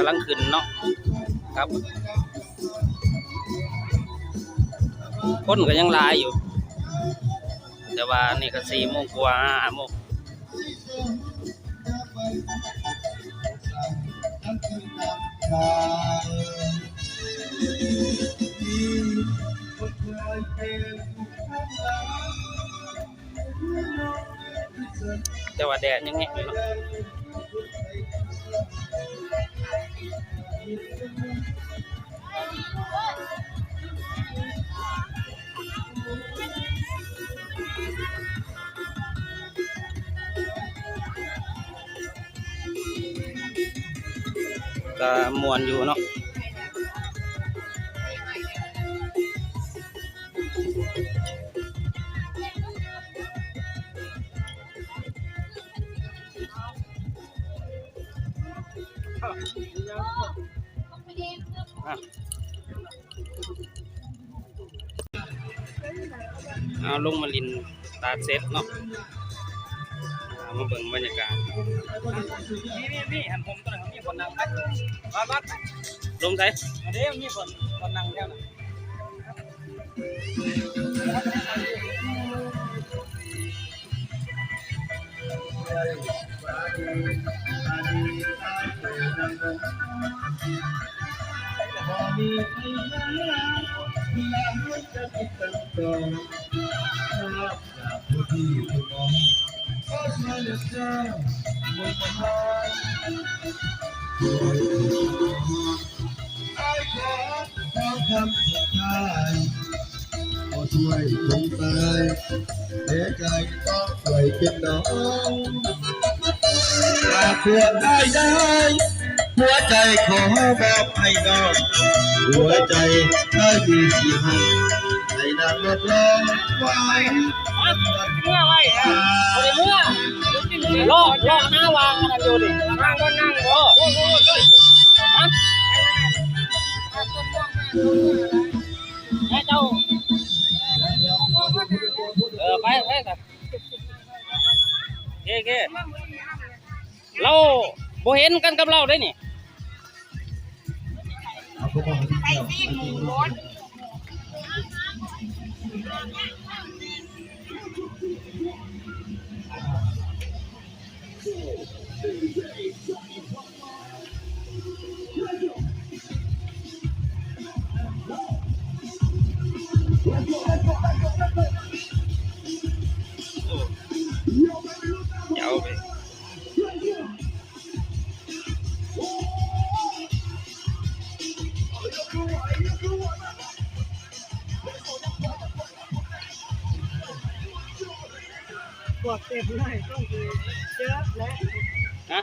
ກຳລັງຂຶ້ນເນາະ ຄັບ ຄົນກໍຍັງຫຼາຍຢູ່ ແຕ່ວ່ານີ້ກໍສີ່ໂມງກວ່າ ຫ້າໂມງ. ແຕ່ວ່າແດດຍັງແຮງຢູ່ເນາະ ກໍມ່ວນຢູ່ເນາະ. ເອົາລົງມາຫຼິ້ນຕາດເສັດເນາະ ເອົາມາເບິ່ງບັນຍາກາດ ມີ ມີ ມີ ຫັ້ນ ຜົມຕົວນັ້ນ ມີບ່ອນນັ່ງ ມາ ມາ ລົງໃສ ອັນນີ້ມີບ່ອນ ບ່ອນນັ່ງແຖວນັ້ນ. ເມື່ອໄວ້ ບໍ່ໄດ້ເມືອ ເລາະ ເລາະຫາວ່າອັນນັ້ນຢູ່ນີ້ ນັ່ງບໍ່ນັ່ງບໍ່ ຮະ ໃຫ້ເຈົ້າ ເອີ ໄປ ໄປ ໂອເຄ ໂອເຄ ລາວບໍ່ເຫັນກັນກັບລາວເດ້ນີ້. ໄປຊີ້ນໝູລົດ ເຈົ້າເວີຍ. ພວກເຕັມເລີຍ ເຈີແລ້ວ ຮະ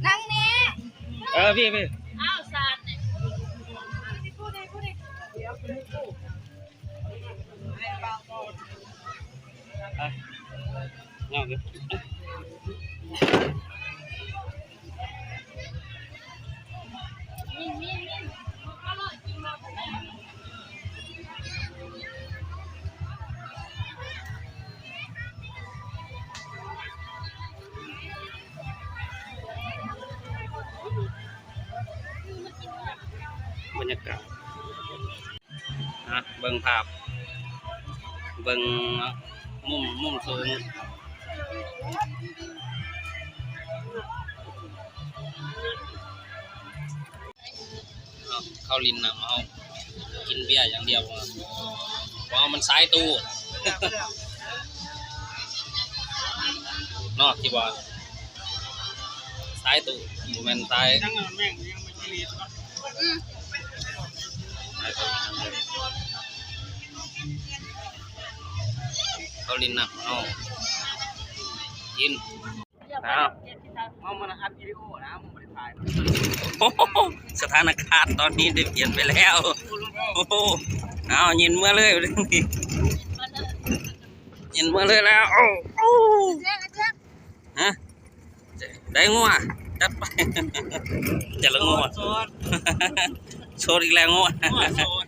ນັ່ງນີ້ ເອີ ພີ່ ພີ່ ອ້າວ ສານ ອ່ະ ເງາະຢູ່. ບັນຍາກາດ ອ່ະ ເບິ່ງພາບ ເບິ່ງມຸມ ມຸມສູງ ເຮົາ ເຂົາຫຼິ້ນນຳເຮົາ ກິນເບຍຢ່າງດຽວ ເພາະເຮົາມັນສາຍຕູ້ ເນາະ ທີ່ວ່າ ສາຍຕູ້ ບໍ່ແມ່ນສາຍ ອືມ ເຂົາຫຼິ້ນນຳເຮົາກິນ ເອົາ ເຮົາມາອັດວິດີໂອນະ ເຮົາບໍ່ໄດ້ຖ່າຍ. ໂອ້ໂຫ ສະຖານະການຕອນນີ້ໄດ້ປ່ຽນໄປແລ້ວ ໂອ້ໂຫ ເອົາ ຍິນເມືອເລີຍ ຍິນເມືອເລີຍແລ້ວ ໂອ້ ຮະ ໄດ້ງົວ ຈັດໄປ ຈັດລະງົວ ໂສດ ໂສດ ໂສດອີກແລ້ວງົວ ງົວໂສດ